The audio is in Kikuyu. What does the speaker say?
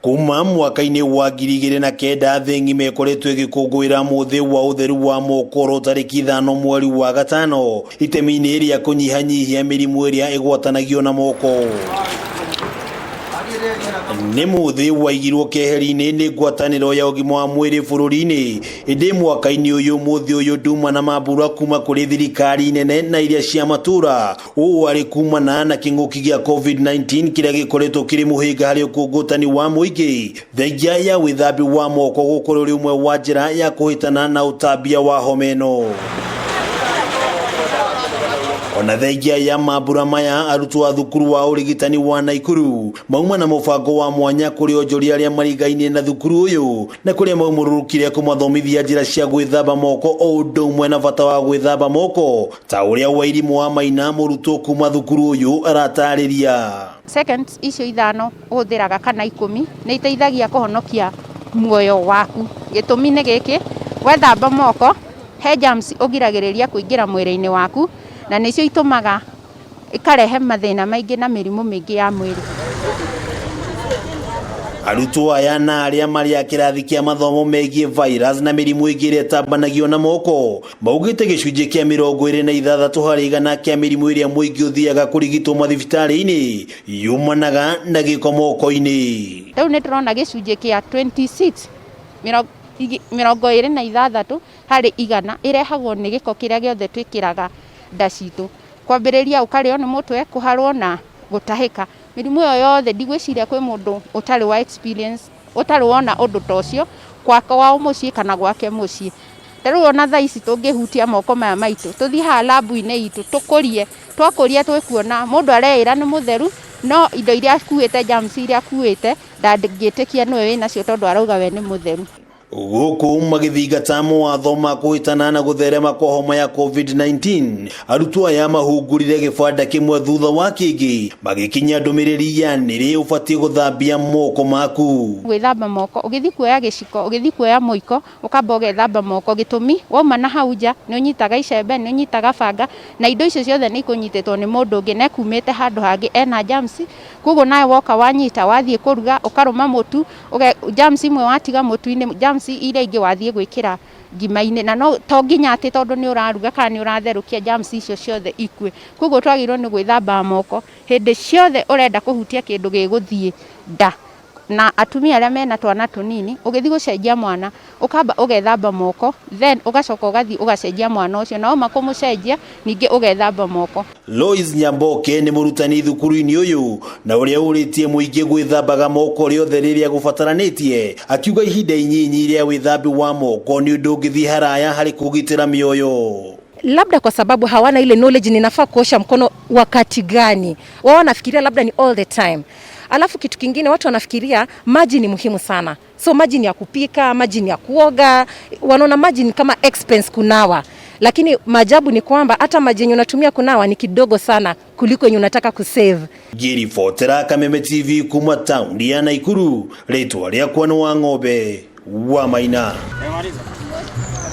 Kuma mwaka-inĩ wa 2009 thĩ ng'ima ĩkoretwo ĩgĩkũngũĩra mũthĩ wa ũtheru wa moko tarĩki 5 mweri wa gatano itemi-inĩ rĩa kũnyihanyihia mĩrimũ ĩrĩa ĩgwatanagio na moko. Nĩ mũthĩ waigirwo keheri-inĩ nĩ ngwatanĩro ya ũgima wa mwĩrĩ bũrũri-inĩ, ĩndĩ mwaka-inĩ ũyũ mũthĩ ũyũ nduma na mambura kuma kũrĩ thirikari nene na iria cia matũra, ũũ arĩ kumana na kĩng'ũki gĩa COVID-19 kĩrĩa gĩkoretwo kĩrĩ mũhĩnga harĩ ũkũngũtani wa mũingĩ, thengia ya wĩthambi wa moko gũkorwo ũrĩ ũmwe wa njĩra ya kũhĩtana na ũtambia wa homa ĩno. Ona thengia ya mambura maya, arutwo a thukuru wa ũrigitani wa Naikuru mauma na mũbango wa mwanya kũrĩ onjoria arĩa marigainie na thukuru ũyũ, na kũrĩa maumũrũrũkire kũmathomithia njĩra cia gwĩthamba moko o ũndũ ũmwe na bata wa gwĩthamba moko, ta ũrĩa Wairimũ wa Maina mũrutwo kuma thukuru ũyũ aratarĩria. Seconds icio 5 ũhũthĩraga kana 10 nĩ iteithagia kũhonokia muoyo waku. Gĩtũmi nĩ gĩkĩ, wethamba moko he germs ũgiragĩrĩria kũingĩra mwĩrĩ-inĩ waku, na nĩcio itũmaga ikarehe mathĩna maingĩ na mĩrimũ mĩingĩ ya mwĩrĩ. Arutwo aya na arĩa marĩ a kĩrathi kĩa mathomo megiĩ virus na mĩrimũ ĩngĩ ĩrĩa ĩtambanagio na moko maugĩte gĩcunjĩ kĩa 26 harĩ igana kĩa mĩrimũ ĩrĩa mũingĩ ũthiaga kũrigitwo mathibitarĩ-inĩ yumanaga na gĩko moko-inĩ. Rĩu nĩ tũrona gĩcunjĩ kĩa 26, 26 harĩ igana ĩrehagwo nĩ gĩko kĩrĩa gĩothe twĩkĩraga nda citũ, kwambĩrĩria ũkarĩo nĩ mũtwe, kũharwo na gũtahĩka. Mĩrimũ ĩyo yothe ndigwĩciria kwĩ mũndũ ũtarĩ wa experience, ũtarĩ wona ũndũ ta ũcio gwake wao mũciĩ kana gwake mũciĩ. Ta rĩu ona thaa ici tũngĩhutia moko maya maitũ, tũthiĩ haha labu-inĩ itũ tũkũrie, twakũria twĩkuona mũndũ areĩra nĩ mũtheru, no indo iria akuĩte, germs iria akuĩte, ndangĩtĩkia nĩwe wĩnacio tondũ arauga we nĩ mũtheru. Gũkũ magĩthingata mawatho ma kũhĩtana na gũtherema kwa homa ya COVID-19, arutwo aya mahungurire gĩbanda kĩmwe thutha wa kĩngĩ magĩkinyia ndũmĩrĩri ya nĩrĩ ũbatiĩ gũthambia moko maku. Gwĩthamba moko, ũgĩthiĩ kuoya gĩciko, ũgĩthiĩ kuoya mũiko, ũkamba ũgethamba moko. Gĩtũmi, wauma na hau nja nĩ ũnyitaga icembe, nĩ ũnyitaga banga, na indo icio ciothe nĩ ikũnyitĩtwo nĩ mũndũ ũngĩ na ekumĩte handũ hangĩ ena germs. Koguo nawe woka wanyita, wathiĩ kũruga, ũkarũma mũtu, germs imwe watiga mũtu-inĩ, germs iria ingĩ wathiĩ gwĩkĩra ngima-inĩ, na no to nginya atĩ tondũ nĩ ũraruga kana nĩ ũratherũkia germs icio ciothe ikue. Koguo twagĩrĩirwo nĩ gwĩthamba moko hĩndĩ ciothe ũrenda kũhutia kĩndũ gĩgũthiĩ nda. Na atumia arĩa mena twana tũnini, ũgĩthiĩ gũcenjia mwana, ũkamba ũgethamba moko, then ũgacoka ũgathiĩ ũgacenjia mwana ũcio, na wauma kũmũcenjia ningĩ ũgethamba moko. Lois Nyamboke nĩ mũrutani thukuru-inĩ ũyũ na ũrĩa ũrĩtie mũingĩ gwĩthambaga moko rĩothe rĩrĩa gũbataranĩtie, akiuga ihinda inyinyi rĩa wĩthambi wa moko nĩ ũndũ ũngĩthiĩ haraya harĩ kũgitĩra mĩoyo. Labda kwa sababu hawana ile knowledge ninafaa kuosha mkono wakati gani. Wao wanafikiria labda ni all the time. Alafu kitu kingine watu wanafikiria maji ni muhimu sana. So maji ni ya kupika, maji ni ya kuoga, wanaona maji ni kama expense kunawa. Lakini maajabu ni kwamba hata maji yenye unatumia kunawa ni kidogo sana kuliko yenye unataka kusave. Ngĩribotera Kameme TV kuma taũni ya Naikuru, rĩtwa rĩakwa nĩ wa ng'ombe wa Maina.